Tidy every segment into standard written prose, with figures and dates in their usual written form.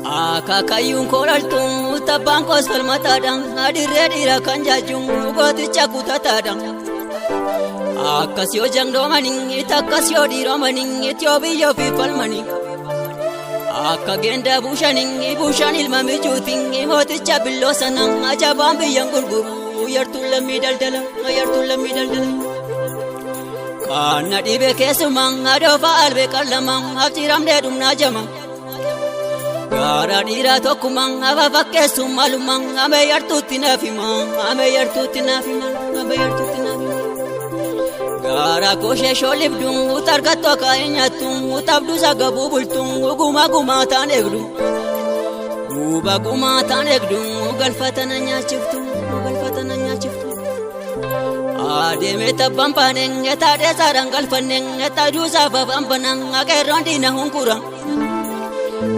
Akaakayyuun kolaltuun tabbaan koos falmataadha. Adirree dhiira kan jaajuun gooticha kutataadha. Akkas yoo jangdoomanii takkas yoo dhiiromanii yoo biyya ofii falmanii. Akka genda buushanii buushaan ilma mijuutiin mooticha billoo sana ajabaan biyyan gurguru yartuun lammii daldala yartuun lammii daldala. Kaanna dhibe keessumaa adoofa albee qallamaa abjiramdee dhumnaa jama. Gaara dhiiraa tokkummaa afa fakkeessuun maalummaa amee yartuutti naaf hima amee yartuutti naaf hima amee yartuutti naaf hima. Gaara koshee shoolibduun utargattu akaa'ee nyaattu utabdu sagabuu bultuun gumaa gumaa taan eegdu. Guba gumaa taan eegdu galfatana nyaachiftu galfatana nyaachiftu. Adeemee tabbaan baaneen taadhee saaraan galfanneen taaduu saafaf ambanaan qeerroon diina hunkura.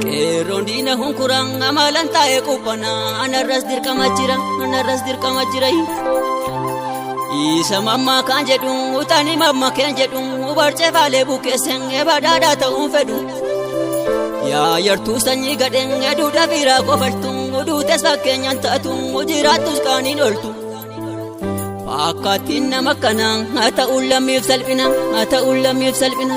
Qeerroon diina hunkura amalan taa'ee qubbana anarras dirqama jira anarras dirqama jira. Isa mammaa kan jedhu utani mamma keen jedhu barcee faalee bukeesseen badhaadhaa ta'uun fedhu. Yaa yartuu sanyii gadheen duudha fiiraa kofaltu duutes fakkeenyaan taatu jiraattus qaaniin ooltu. Fakkaattiin nama kanaa haa ta'uun lammiif salphina haa ta'uun lammiif salphina.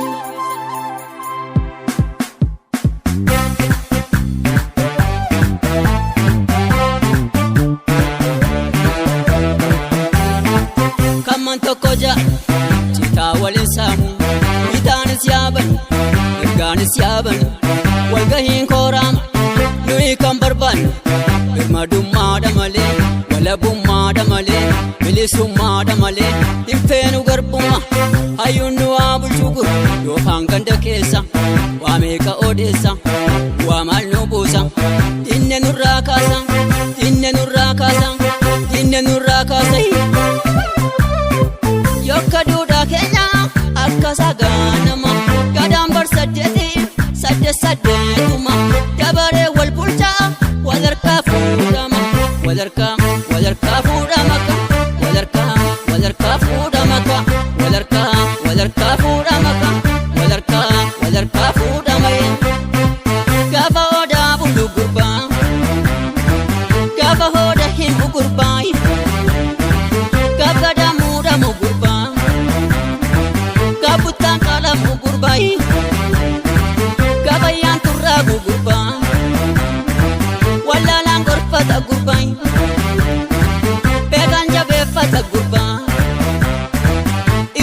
Kamman tokko ja'a citaa waliin saamu bitaanis yaaban mirgaanis yaaban walgahiin kooraama nuyi kan barbaannu birmadummaadha malee walabummaadha malee bilisummaadha malee hin feenu garbummaa hayyuun nu waa bulchuu guru yoofaan ganda keessa waa meeqa odeessa waa maal nu buusa dinne nurraa kaasa dinne nurraa kaasa dinne nurraa kaasa. Yokka duudhaa keenya akka sagaanama gadaan bar saddeeti saddeet saddeetuma dabaree wal bulchaa wal harkaa fuudhama wal harkaa wal harkaa fuudhama ka wal harkaa wal harkaa fuudhama ka wal harkaa wal harkaa fuudhama ka wal harkaa wal harkaa fuudhama. Gaafa odaa bulu gurbaa gaafa hooda himu gurbaa gaafa damuudhamu gurbaa gaabuttaan qaalamu gurbaa gaafayyaan turraagu gurbaa wallaalaan gorfata gurbaa beekaan jabeeffata gurbaa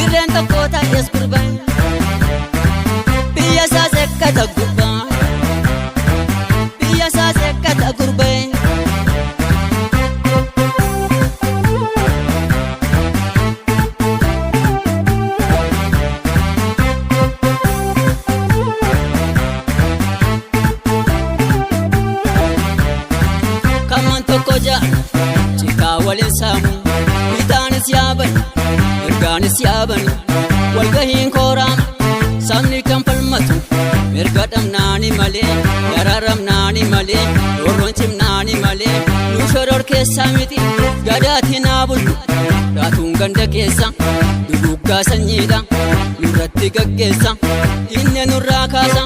irreen tokko ta'es gurbaa biyya isaa sekkata gurbaa biyya isaa sekkata gurbaa. Kamman tokko ja'a citaa waliin saamu bitaanis yaaban mirgaanis yaaban walgahiin kooraama sabni kan falmatu mirga dhabnaani malee dararamnaani malee roorroon cimnaani malee nu shoror keessaa miti gadaatti naa bullu daatuun ganda keessa duguggaa sanyiidha nurratti gaggeessa dinne nurraa kaasa